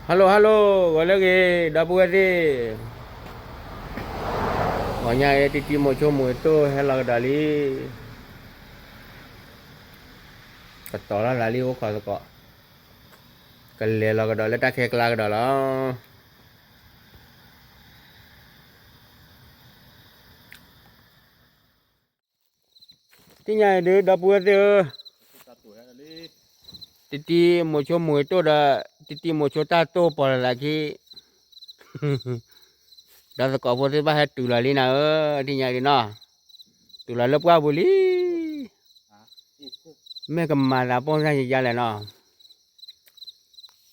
Hello hello, ဂီၤလၢအဂ့ၤ ဒီပုၢ်ဝဲၢ်သ့ၣ်, ဂီၤညါအံၤ တံတံမိၤဆိမိၤတိၢ်ဟဲလီၤကဒီးလံ, ကတီၤလီၤသးလံအိၣ်ခိးသကိး, ကလဲၤလီၤကဒီးလၢတၢ်ခဲကျါကဒီးလီၤ. သ့ၣ်ညါအံၤဒုး ဒီပုၢ်ဝဲၢ်သ့ၣ်ဧၢ, တံတံမိၤဆိမိၤတိၢ်ဒီး တံတံမိၤဆိတၢ်တိၢ်ပီၤလီၤသးခံ, ဒီးသကိးဖိသ့ၣ်တဖၣ်ဟဲတုၤလီၤလံနၤဧၢ, သ့ၣ်ညါအံၤဒုးနီၤ, တုၤလီၤလၢပှၢ်ပူၤလံ, မ့ၢ်ကမၤသးပိၢ်စၢ်ယယါလဲၣ်နီၤ,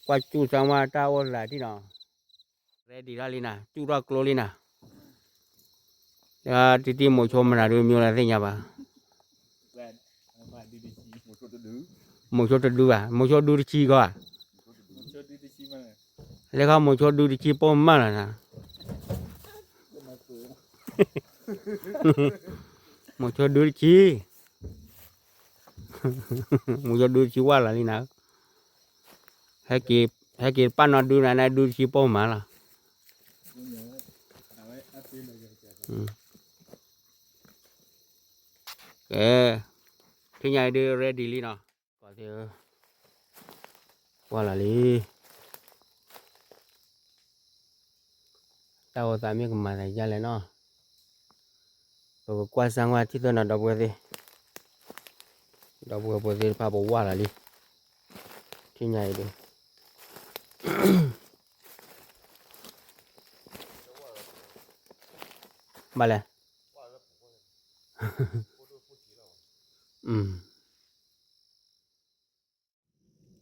ကွၢ်စူၣ်စၢ်ဝါတၢ်အိၣ်သးထံၣ်နီၤ ready ထီၣ်လံနၤ, စူၣ်ထီၣ်ကျိလံနၤ, တံတံမိၤဆိမနုၤဒုး မ့ၢ်လၢသ့ၣ်ညါဘၣ်, မိၤဆိတဒုဘၣ်, မိၤဆိဒုတဆံကီးဧါ, လၢခီမိၤဆိဒုတဆံပိၢ်မၢလီၤနၤ, မိၤဆိဒုတဆံ, မိၤဆိဒုတဆံဝၢ်လီၤလံနၤ, ဟဲက့ၤတပၣ်နီၤဒုနၤ နဒုတဆံပိၢ်မၢလီၤ. ကဲ, သ့ၣ်ညါအံၤဒုး ready လံနီၤ, ကီးသ့ၣ်ဧၢ, ဝၢ်လီၤလံ, တၢ်အိၣ်သးမ့ၢ်ကမၤသးယါလဲၣ်နီၤ, ပကကွၢ်စၢ်ဝါထံၣ်သၢနီၤ ဒီပုၢ်ဝဲၢ်သ့ၣ်, ဒီပုၢ်ဝဲၢ်ဖိသ့ၣ်တဖၣ်ပဝၢ်လီၤလံ, သ့ၣ်ညါအံၤဒုး ဘၣ်လဲၣ်,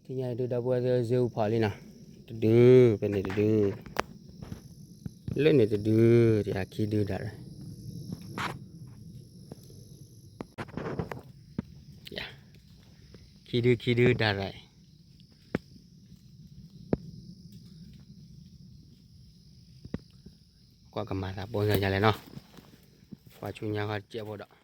သ့ၣ်ညါအံၤဒုး ဒီပုၢ်ဝဲၢ်သ့ၣ်ဧၢ စ့အူဖီးလံနီၤ, တဒု, ဖဲန့ၣ်တဒု, လၢန့ၣ်တဒု, ယခံဒုဒၣ်ရၢၣ်, ခံဒုခံဒုဒၣ်ရၢၣ်, ကွၢ်ကမၤသးပိၢ်စၢ်ယါလဲၣ်နီၤ, ကွၢ်ဆူညါဃီတစဲးဖိဒီး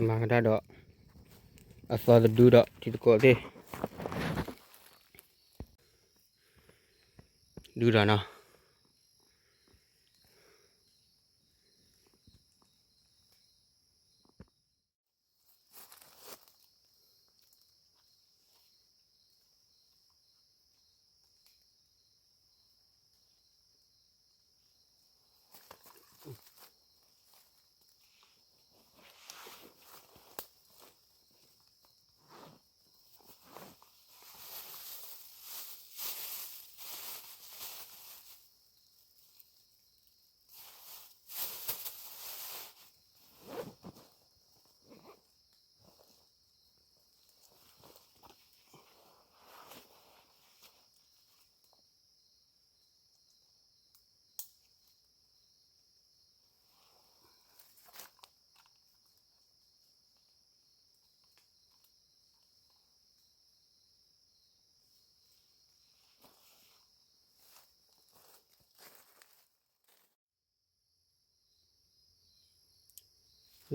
မၤကဒါဒီး အသီတဒုဒီး ထံသကိးသ့ၣ် ဒုဒီးနီၤ.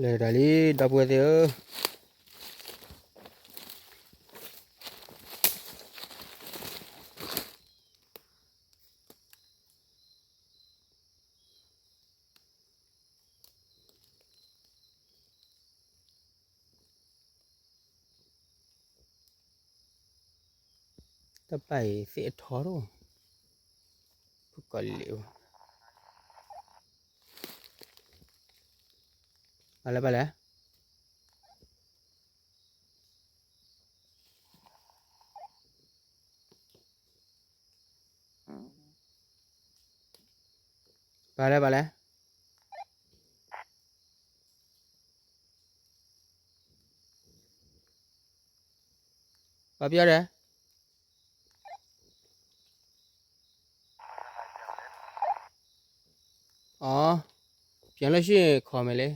လဲၤတၢ်လံ ဒီပုၢ်ဝဲၢ်သ့ၣ်ဧၢ. တၢ်ပာ်အံၤသ့ၣ်အထီတအိၣ်, ပကီၢ်လံၤ, ပာ်လဲၣ်ပာ်လဲၣ် ပာ်လဲၣ်ပာ်လဲၣ် ပှၤပျီဒဲး, အီ, ပျီလၢၡ့ၣ်ခီၣ်မဲာ်လံ.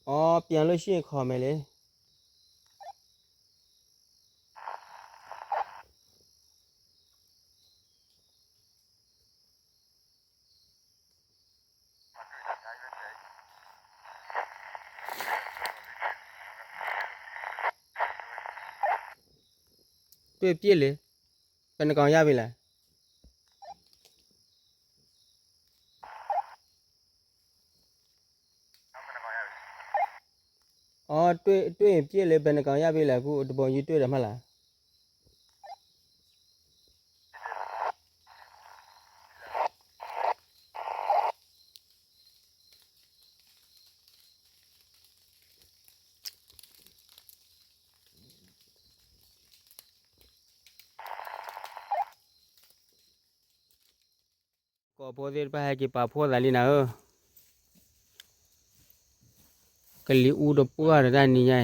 အီ, ပျီလၢၡ့ၣ်ခီၣ်မဲာ်လံ. တွေ့ပြစ်လေ, ဘယ်နှကောင်ရပြီလဲ. အီ, တွေ့ရင်ပြစ်လေ, ဘယ်နှကောင်ရပြီလဲ, အခုတပုံကြီးတွေ့တယ်မဟုတ်လား. ကီၢ်ဖိသ့ၣ်တဖၣ်ဟဲက့ၤပာ်ဖှိၣ်သးလံနၤဧၢ, ကလံၤအူတပှၢ်ဒီးတၢ်နံၤညါ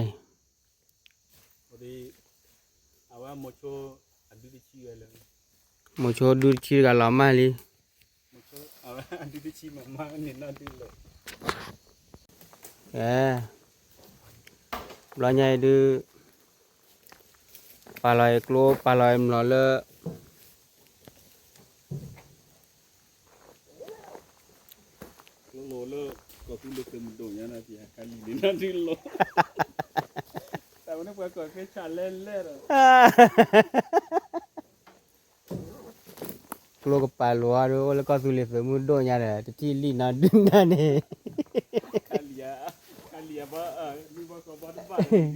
အံၤ, မိၤဆိဒုတဆံတဂၤလီၤမၢ်လံ. ဘျီညါအံၤဒုး ပာ်လီၤအံၤကျိ ပာ်လီၤအံၤမျိာ်လၢ ကျိလီၤလၢ ကီၢ်သူလ့ၤသုးမုၢ်ဒိၣ်ညါန့ၣ် ပယီၤခါလံၤန့ၣ် နီၢ်ဒုလီၤ, တၢ်ဝဲန့ၣ်ပှၤကီၢ်သ့ဆၣ်လဲလဲၣ်ဒီး ကျိကပာ်လီၤအီၤဒီး အိၣ်လၢကီၢ်သူလ့ၤသုးမုၢ်ဒိၣ်ညါဒီး တထံၣ်လံနီၢ်ဒုနၤန့ၣ် ကျိသီၣ်ဒုး ဆဲရဲတၢ်ဒုးဒီး ဆိကမိၣ်သးလၢ ခံထံ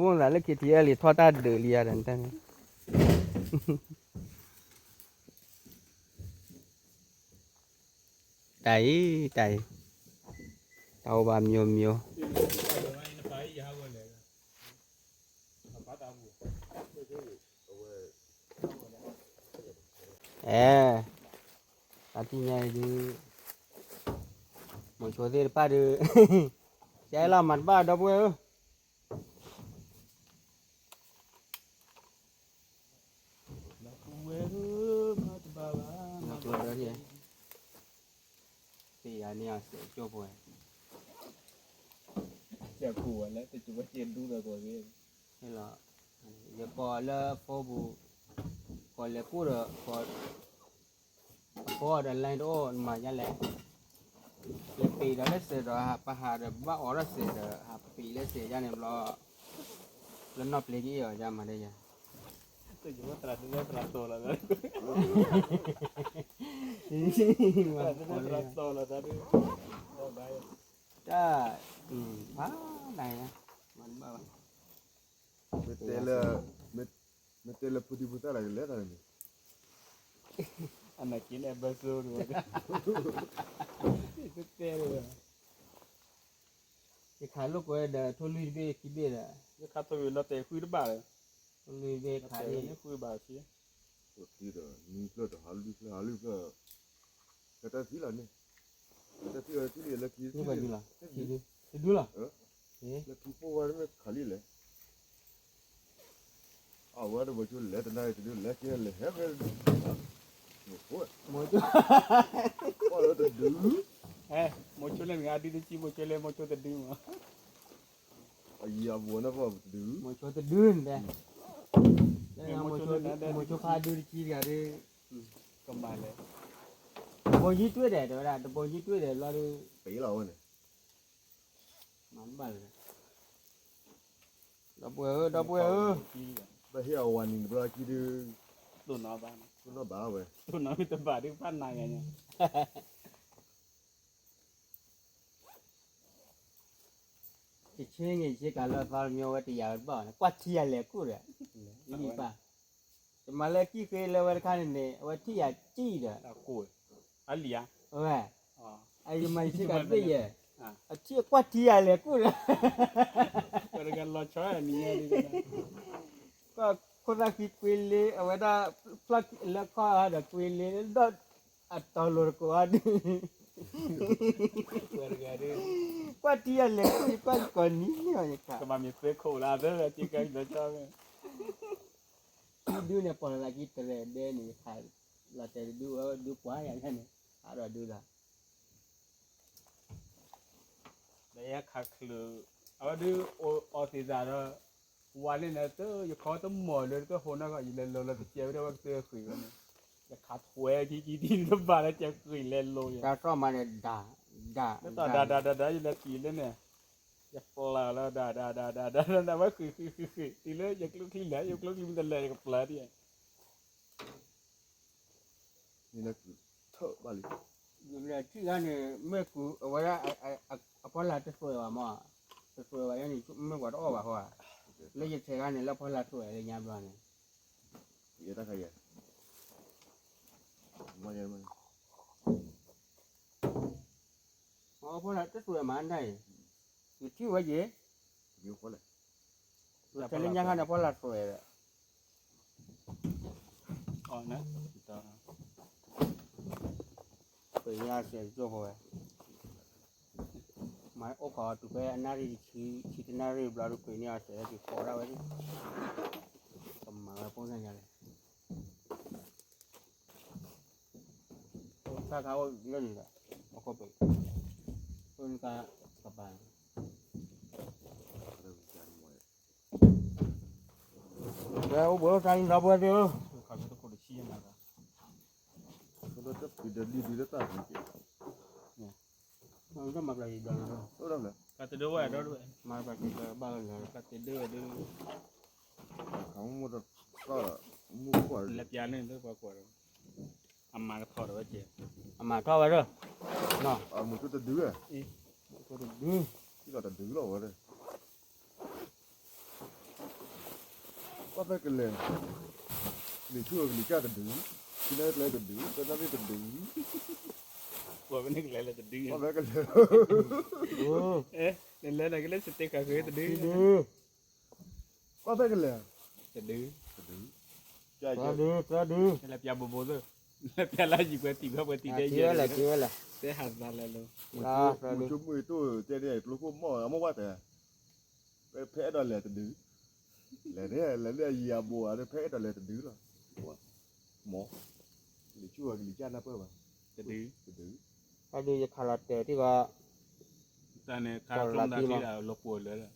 အဲလံၤ ထီၣ်တၢ်ဒုးလံယါဒီး တၢ်အံၤ တၢ်အံၤ တၢ်အိၣ်ဘၣ်မျိးမျိး အဲ တၢ်တံၢ်ညါအံၤဒုး မိၤဆိသ့ၣ်တဖၣ်ဒုး ကဲလီၤမၤတဘၣ်ဒီပုၢ်ဝဲၢ်ဧၢ မၤတဘၣ်ဘၣ် မၤတဘၣ်ဘၣ် သ့ၣ်ယၤန့ၣ်အစဲးကၠိဖိဝဲ ဟဲလီၤ ယကိးလၢဖိပူၤ ကိးလဲၤကူၣ်ဒီး ကိး အဖိဒီး line တအိၣ်မၤယါလဲၣ် လဲၤပံးဒီးလၢစဲးဒီး ဟးပဟးဒီးဘၣ်အီၤဒီးစဲးဒီး ဟးပံးလၢစဲးယါန့ၣ်ဘျီ လၢနီၢ်ပျ့ၤကအ့ၣ်အီၤယါမၤဒ်ယါ သရၣ်တိၢ်လီၤ သရၣ်တိၢ်လီၤ တၢ် ဖးနၤ မၤတဘၣ်ဘၣ် မ့ၢ်တဲလၢ မ့ၢ်တဲလၢဖိဒံဖိသၣ်လၢကလဲၤတၢ်န့ၣ် အနၢ်က့ၤန့ၣ်ဘၢစိဝဲ တဲလၢ ယခးလိာ်ကွဲဒီး ထိၣ်လွံၢ်တဘ့ၣ်ခံဘ့ၣ်ဒီး ယခးထိၣ်လွံၢ်နီၢ်တဲာ်ဃုတဘၣ်ဒီး ထိၣ်လွံၢ်ဘ့ၣ်ခးန့ၣ် ဃုဘၣ်ဆံ ဒီးနွံဖျၢၣ်ဒီးဟးလွံၢ်ဖျၢၣ် ဟးလွံၢ်ဖျၢၣ် ကတၢၢ်သံလီၤန့ၣ် ကတၢၢ်သံလီၤ ထံၣ်လံလၢခံ တဒုလီၤ တဒုလီၤ လၢခံဖိဝဲမ့ၢ်ခးလံလဲၣ် အဝဲတဘိဆိလဲၤတနၤအံၤတဒုလဲၤက့ၤလဲၤဟဲဖဲ မိၤဆိ ပီၣ်လၢတဒု မိၤဆိလၢနဂၤဒုတဆံ မိၤဆိလၢမိၤဆိတဒုမး အယံၤအဘူးန့ၣ်ပီၣ်တဒု မိၤဆိတဒုန့ၣ်တဲ မိၤဆိဖးဒုတဆံတဂၤဒု ကမၤလဲၣ်, တဘိယံတွ့ဒဲး တဲဝဲဒၣ် တဘိယံတွ့ဒဲးဘျီဒီး ပလီၤဝဲန့ၣ်, မၤဘၣ်လၢ ဒီပုၢ်ဝဲၢ်ဧၢ ဒီပုၢ်ဝဲၢ်ဧၢ, ဘၣ်ဟ့ၣ်အဝၤနံၤတဘျီကံဒုး, တိၢ်နီၣ်ဘၣ်, တိၢ်နီၣ်မ့ၢ်တဘၣ်ဒုးဘၣ်နၤဂၤညါ ယဆ့န့ၣ် ယဆ့ကၤလၢသီတမံၤဝဲတယာ်ဝဲတဘၣ်န့ၣ် ကွၢ်ထံယၤလဲၤကူၣ်ဒီး, လံပၢ်, ယမၤလၢကံၣ်ဃ့လၢဝဲတခါန့ၣ်န့ၣ် အဝဲထံၣ်ယၤကံၣ်ဒီး, အဝဲ, အယမၤယဆ့ကၤသ့ၣ်ယဲ, အထံၣ်ကွၢ်ထံယၤလဲၤကူၣ်ဒီး, ကွၢ်ခိၣ်သၣ်ဃံကွ့လ့ အဝဲဒၣ်, ဖျီၣ်လၢခီၣ်ဒီးကွ့လ့ဒီး အတီၤလိၤတကိးအီၤဒုး, ကွၢ်ထံယၤလဲၤကူၣ် ယကွၢ်ကိးနံၤန့ၣ်ယခး, ကမၤမ့ၢ်သ့ခိၣ်လၢအသၢကကဲကဲလီၤကၠီ, ဒုးန့ၣ် ပှၤလၢကံတရဲၣ်ဒဲန့ၣ် ယခး, လီၤတဲာ်ဒုးဝဲဒုးပှၤယၤန့ၣ် အါဒီးဒုးလီၤ လၢယခးချုး, အဝဲဒုးအီသံးသးဒီး, ဝါလၢန့ၣ် ယခီတမီၢ်လၢတဟိနီၢ်ကီၢ် ယလဲၤလိၤလၢတကဲဝဲဒၣ်ဝဲကတၢၢ်ဃံးဝဲန့ၣ်, ယခးထွဲကံကံတံၢ်တဘၣ်လၢကဲဃံးလဲၤလိၤယၤ, တၢ်ထီၣ်မၤန့ၣ် ဒၣ်, ဒၣ်, ဒၣ်ဒၣ်ဒၣ်ဒၣ် ယလဲၤပံာ်လၢန့ၣ်, ယပျၢ်လီၤ ဒၣ်ဒၣ်ဒၣ်ဒၣ်ဒၣ် ဝဲဃံးဃံးဃံးဃံး တုၤလၢယကျိချံလဲၣ် ယကျိချံမ့ၢ်တလဲၤ ယကပျၢ်ဒ် ထံၣ်ဂၤန့ၣ် မ့ၢ်ကူးအဝဲဒၣ် အဖီလာ်တသွဲၣ်ဘၣ်မး, တသွဲၣ်ဘၣ်န့ၣ် မ့ၢ်ပှၤတအီၣ်ဘၣ်ဃီဧါ, လၢယထဲဂၤန့ၣ် လၢဖီလာ်သွဲၣ်လၢညါဘျီန့ၣ်, ယတၢ်ခါယဲၢ် အဖီလာ်တသွဲၣ်မးဒၣ်အံၤ, ယထံၣ်ဝဲယဲၢ်, ယထဲလၢညါခါန့ၣ် ဖီလာ်သွဲၣ်ဒီး ပှ့ၤန့ၢ်အီၤစဲးကၠိဖိဝဲ, မၤအိၣ်ခိးတုၤဖဲအနၣ်ရံၣ်ဆံ, ဆံတနၣ်ရံၣ်ဘျီဒီး ပှ့ၤန့ၢ်အီၤစဲးက့ၤခိးဒၣ်ဝဲ, ကမၤဝဲဖိညါညါလဲၣ်, အိၣ်ဆၣ်ခါအိၣ်လၢန့ၣ်ဒီး, အခိၣ်ပှ့ၤ, အိၣ်နကါကပၤ ဝဲအိၣ်ဘှံးအိၣ်သါလံဒီပုၢ်ဝဲၢ်သ့ၣ်ဧၢ, တၢ်မၤပျၢ်ယံၤဒီး, တၢ်မၤပျၢ်ယံၤဒီး, လဲၤပျးန့ၣ်လၢပှၤကွၢ်ဒီး, အမၤကထီၣ်ဒီးဝဲကဲ, အမၤထီၣ်ဝဲဒီး, မုၢ်တဒု, တဒု, ထံၣ်လီၤတဒုလီၤဝဲဒီး ကွၢ်ဖဲကလဲၤ, လံာ်ဆူၣ်အကလံၤကၢ်တဒု, ထံနၢ်ပျဲတဒု, တၢ်နၢ်ရံၣ်တဒု, ကွၢ်ဖဲကလဲၤလၢတဒု, ကွၢ်ဖဲကလဲၤ, လဲၤလၢကလဲၤစတ့ခါဃ့တဒု, ကွၢ်ဖဲကလဲၤ, တဒု, တဒု, တဒု, လဲၤပျးဘိးဘိးသ့ၣ်, လဲၤပျးလၢယံၤပှဲၤတံၢ်ဘၣ်ပှဲၤတံၢ်ဒဲးယဲၢ်, တဲဟးသးလဲၤလိၤ, မုၢ်ဆိမုၢ်တိၢ်တဲန့ၣ် ကျိခိၣ်မီၢ်အမိၢ်ဝဲတဲ ဖဲအဲၣ်ဒိးလဲၤတဒု, လဲၤန့ၣ် လဲၤလၢအယံၤအဘိးဧါ ဖဲအဲၣ်ဒိးလဲၤတဒုလီၤ, မ့ၢ်, လံာ်ဆူၣ်အကလံၤကၢ်နၢ်ပၢၢ်ဘၣ်, တဒု, တဒု, အဒုယခးလီၤတဲာ်ထံၣ်ဂီၤ, တၢ်န့ၣ်ခးလီၤပှီၢ်လၢ,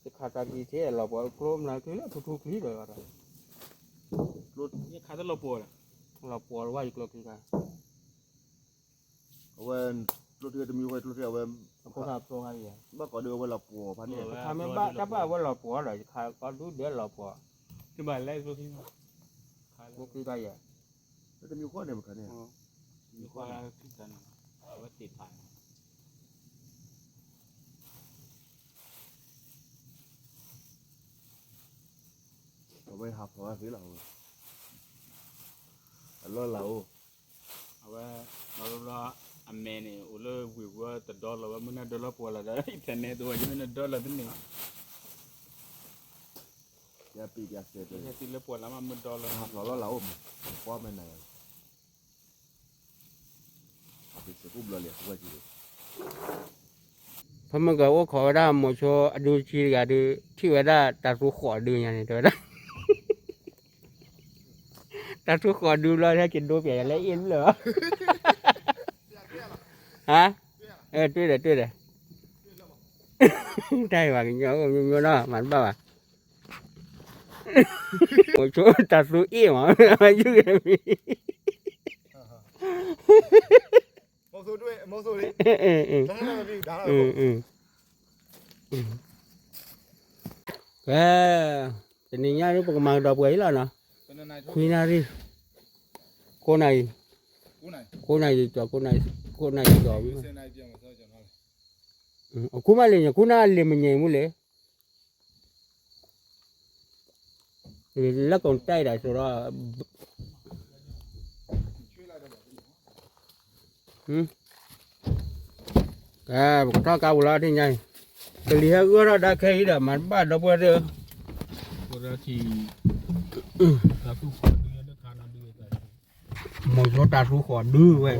ယခးတၢ်ဒံးထံၣ်လီၤပှီၢ်ကျိမနုၤချံလၢထူထူချံဒီး, ယခးတလီၤပှီၢ်, လီၤပှီၢ်လၢဝဲယကျိချံခါ အဝဲ, ကျိထံၣ်တမံၤဃီ ကျိထံၣ်အဝဲ, ဘၣ်ကိးဒုးအဝဲလီၤပှီၢ်ဖဲန့ၣ်, ခါမ့ၢ်ဘၣ်တၢ်ဘၣ်အဝဲလီၤပှီၢ်ဒီး ယခးကိးဒုဒဲးလီၤပှီၢ်, တဘၣ်လဲၣ်ကျိထံၣ်, ကျိထံၣ်ခါယဲၢ်, တမံၤဃီန့ၣ်ပခါန့ၣ်, မံၤဃီန့ၣ်, အဝဲတ့ၢ်ဖးန့ၣ် အဝဲဟးဖျိးဝဲသ့လီၤ, အလီၢ်လၤအိၣ်, အဝဲ, လီၤလီၤ, အမဲာ်န့ၣ် အိၣ်လၢဝ့ၢ်ဝဲတဒီလီၤဝဲ မ့ၢ်နဒီလီၤပှီၢ်လီၤဒီး internet တဝဲ ယမ့ၢ်နဒီလီၤတန့ၢ်, ယပံးယစဲးတ, ဟဲတုၤလၢပှီၢ်လၢမ့ၢ်မုၢ်ဒီလီၤ, ဟးဖျိးလီၢ်လၤအိၣ်မး, ကွၢ်မဲာ်နၤယၤ ဖဲမ့ၢ်ကအိၣ်ခိးဝဲဒၣ်မိၤဆိအဒုတဆံတဂၤဒီး ထံၣ်ဝဲဒၣ်တၢ်သူဃီၤဒုညါန့ၣ် တဲဝဲဒၣ်, တၢ်သူဃီၤဒုဘျီ ဟဲက့ၤဒိပျဲယၤလၢအ့ၣ်လၢာ်, ဟါ, အဲၣ်, တွ့ဒီးတွ့ဒီး, တၢ်အံၤပှၤကညီအိၣ်မျိုးမျိုးနီၤ မၤတဘၣ်ဘၣ်, မိၤဆိတၢ်သူအ့ၣ်မး, ယုၢ်ဂ့ၤမံၤ ကဲ, တနံၤညါဒ်ပကမၤကဒီးပှဲၤအံၤလီၤနီၤ, ခွံနၣ်ရံၣ်, ကိးနၣ်အံၤ, ကိးနၣ်အံၤ, ကိးနၣ်အံၤ, အခိၣ်မးလံာ်ညါ ခိၣ်နၢ်လံာ်မ့ၢ်ညါမူလံာ် လၢကိးတဲဒၣ်စိဒီး ပကထီၣ်ကါပူၤလီၤထံၣ်ညါအံၤ, ကလံၤဟဲဂီၢ်ထီၣ်ဒါခဲအံၤဒီး မၤတဘၣ်ဒီပုၢ်ဝဲၢ်သ့ၣ်ဧၢ, မိၤစိတၢ်သူဃီၤဒုဝဲ,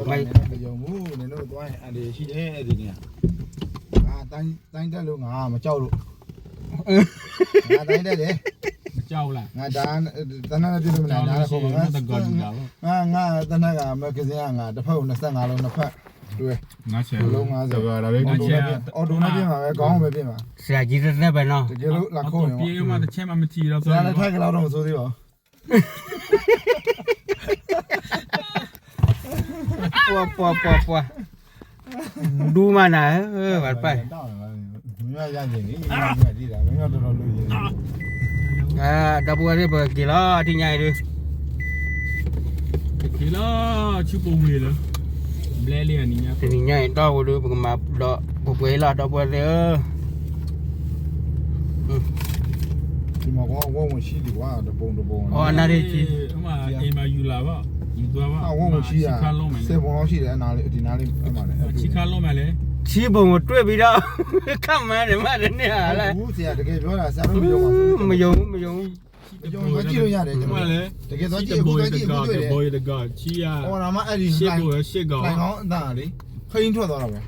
ငါတၢ်တဲလိာ်ငါမကြောက်လို့, ငါတၢ်တဲလဲၣ်, ငါတၢ်တနၢ်တပ့ၤမနၤ, ငါတနၢ်ဂၤ magazine အငါတဖက်အိၣ် နှစ်ဆယ့်ငါးလုံး နှစ်ဖက်တွဲ, လုံးငါးဆယ်, အော်တိုနၢ်ပ့ၤမးဝဲ ခေါင်းပဲပ့ၤမး, ဆရာကြီးသက်သက်ပဲနော်, တကယ်လို့လာခုံးနေမး, ဆရာလည်းထိုက်ကလာတော့မစိုးသေးပါဘူး. ပှၤပှၤပှၤပှၤ, ဒူမးနၤဧၢ, ဘၣ်တပၢ်, ဒီပုၢ်ဝဲၢ်သ့ၣ် ပကက့ၤလီၤ ထံၣ်ညါအံၤဒုး, က့ၤလီၤ ဆူပူၤဝံၤလၢ, ဘျဲလံ, တနံၤညါအံၤ ဒီပုၢ်ဝဲၢ်ဒုး ပကမၤဒီးပပှဲၤအံၤလီၤ ဒီပုၢ်ဝဲၢ်သ့ၣ်ဧၢ. အနၣ်ရံၣ်ဆံ, ဆယ်ပုံလောက်ရှိတယ် အနားလေး ဒီနားလေး အမှန်နဲ့ ဆံခါလုံးမလဲၣ်, ဆံပုံကိုတွေ့ပြီးတော့ ခန့်မှန်းတယ်မှတ်တယ်နဲ့ဟာလဲ ဟုတ်ဘူးဆရာ တကယ်ပြောတာ ဆရာတို့မယုံပါဘူး မယုံဘူး မယုံဘူး မယုံဘူး သွားကြည့်လို့ရတယ် ကျွန်တော် သွားကြည့်လို့ရတယ် တကယ်သွားကြည့် အခုသွားကြည့် အခုတွေ့တယ် တကယ် တကယ် တကယ် ဟိုမှာ အဲ့ဒီ ရှစ်ပုံ ရှစ်ကောက် လိုင်ကောင်းအတန်လေ ခရီးထွက်သွားတာပဲ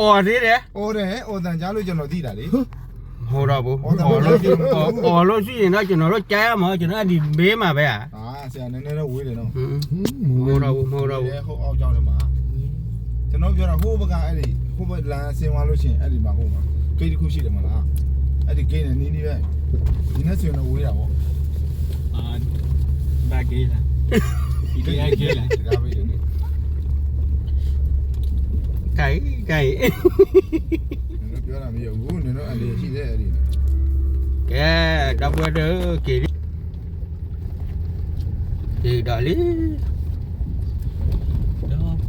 အော်သေးတယ် အော်တယ် အော်သံကြားလို့ ကျွန်တော်သိတာလေ မဟုတ်တော့ဘူး အော်သံ အော်လို့ရှိရင် အော် အော်လို့ရှိရင်တော့ ကျွန်တော်တို့ကြားရမှာ ကျွန်တော်အဲ့ဒီ မေးမှာပဲ အာ ဆရာ နည်းနည်းတော့ဝေးတယ်နော် ဟွန်း မဟုတ်တော့ဘူး မဟုတ်တော့ဘူး ဟိုအောက်ကျောင်းထဲမှာ ကျွန်တော်ပြောတာ ဟိုဘက်က အဲ့ဒီ ဟိုဘက်လမ်းဆင်းသွားလို့ရှိရင် အဲ့ဒီမှာ ဟိုမှာ ဂိတ်တစ်ခုရှိတယ်မလား အဲ့ဒီ ဂိတ်နဲ့ နီးနီးပဲ ဒီနဲ့ဆိုရင်တော့ ဝေးတာပေါ့ အာ ဘယ်ဂိတ်လဲ ဘယ်ဂိတ်လဲ တံတားဂိတ် ကဲ ကဲ နင်တို့ပြောတာမယုံဘူး နင်တို့အန္တရာယ်ရှိတယ် အဲ့ဒီ ကဲ ဒီပုၢ်ဝဲၢ် က့ၤ က့ၤဒီးလံ ဒီ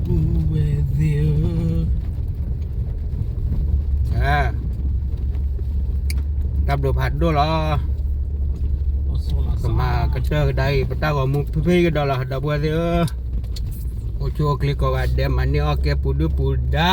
ပုၢ်ဝဲၢ်သ့ၣ်ဧၢ တၢ်ဘျုးဖးဒိၣ်လီၤ ကမၤကတၢၢ်ကဒါအံၤ ပတၢ်ဂီၤမူဖ့ဖ့ကဒီးလီၤ ဒီပုၢ်ဝဲၢ်သ့ၣ်ဧၢ အိၣ်ဆူၣ်အိၣ်ချ့ကိးဂၤဒဲး မၤန့ၢ်အီၣ်ကဲပူၤဒုၣ်ပူၤဒါ